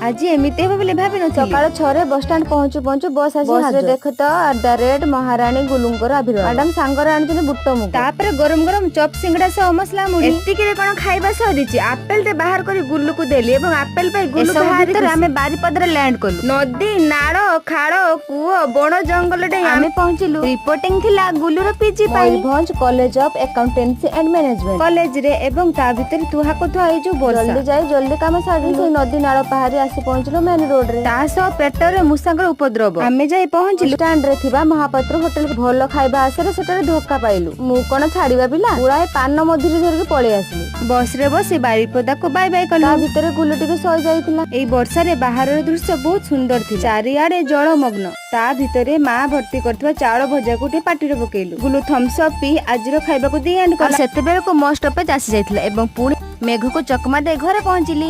ଆଜି ଏମିତି ହେବ ବୋଲି ଭାବିନଥିଲି। ସକାଳ 6ରେ ବସଷ୍ଟାଣ୍ଡ ପହଞ୍ଚୁ ପହଞ୍ଚୁ ବସ୍ ଆସି ବସରେ ହାଜର। ଦେଖ ତ ଆଟ the rate ମହାରାଣୀ ଗୁଲୁଙ୍କର ଆବିର୍ଭାବ। ମ୍ୟାଡାମ ସାଙ୍ଗରେ ଆଣିଛନ୍ତି ବୁଟ ମୁଗ। ତାପରେ ଗରମ ଗରମ ଚପ୍, ସିଙ୍ଗଡା ସହ ମସଲା ମୁଢି। ଏତିକିରେ କଣ ଖାଇବା ସରିଛି? ଆପେଲ ଟେ ବାହାର କରି ଗୁଲୁକୁ ଦେଲି ଏବଂ ଆପେଲ ପାଇ ଗୁଲୁ ଏସବୁ ଭାରି ଭିତରେ ଖୁସି। ଆମେ ବାରିପଦାରେ ଲ୍ୟାଣ୍ଡ କଲୁ। ନଦୀ, ନାଳ, ଖାଳ, କୂଅ, ବଣ ଜଙ୍ଗଲ ଡେଇଁ ଆମେ ପହଞ୍ଚିଲୁ। ରିପୋର୍ଟିଂ ଥିଲା ଗୁଲୁର ପିଜି ପାଇଁ Mayurbhanj College of Accountancy and Management କଲେଜରେ ଏବଂ ତା ଭିତରେ ତୁହାକୁ ତୁହା ଏଇ ଯୋଉ ବର୍ଷା। ଜଲ୍ଦି ଯାଇ ଜଲ୍ଦି କାମ ସାରିଲୁ। ସେଇ ନଦୀ ନାଳ ପାହାରି ଆସି ପହଞ୍ଚିଲୁ ମେନ୍ ରୋଡରେ। ତା ସହ ପେଟରେ ମୂଷାଙ୍କର ଉପଦ୍ରବ। ଆମେ ଯାଇ ପହଞ୍ଚିଲୁ ଷ୍ଟାଣ୍ଡରେ ଥିବା ମହାପାତ୍ର ହୋଟେଲ। ଭଲ ଖାଇବା ଆଶାରେ ସେଠାରେ ଧୋକା ପାଇଲୁ। ମୁଁ କଣ ଛାଡିବା ପିଲା? ପୁଳାଏ ପାନ ମଧୁରୀ ଧରିକି ପଳେଇ ଆସିଲି। ବସରେ ବସି ବାରିପଦାକୁ ବାଇ ବାଇ କଲୁ। ତା ଭିତରେ ଗୁଲୁ ଟିକେ ଶୋଇ ଯାଇଥିଲା। ଏଇ ବର୍ଷାରେ ବାହାରର ଦୃଶ୍ୟ ବହୁତ ସୁନ୍ଦର ଥିଲା। ଚାରିଆଡେ ଜଳମଗ୍ନ। ତା ଭିତରେ ମା ଭର୍ତ୍ତି କରିଥିବା ଚାଉଳ ଭଜାକୁ ଟିକେ ପାଟିରେ ପକେଇଲୁ। ଗୁଲୁ ଥମ୍ସ ଅପ୍ ପିଇ ଆଜିର ଖାଇବାକୁ ଦି ଏଣ୍ଡ ଆଉ କଲା। ସେତେବେଳକୁ ମୋ ଷ୍ଟପେଜ ଆସି ଯାଇଥିଲା ଏବଂ ପୁଣି ମେଘକୁ ଚକମା ଦେଇ ଘରେ ପହଞ୍ଚିଲି।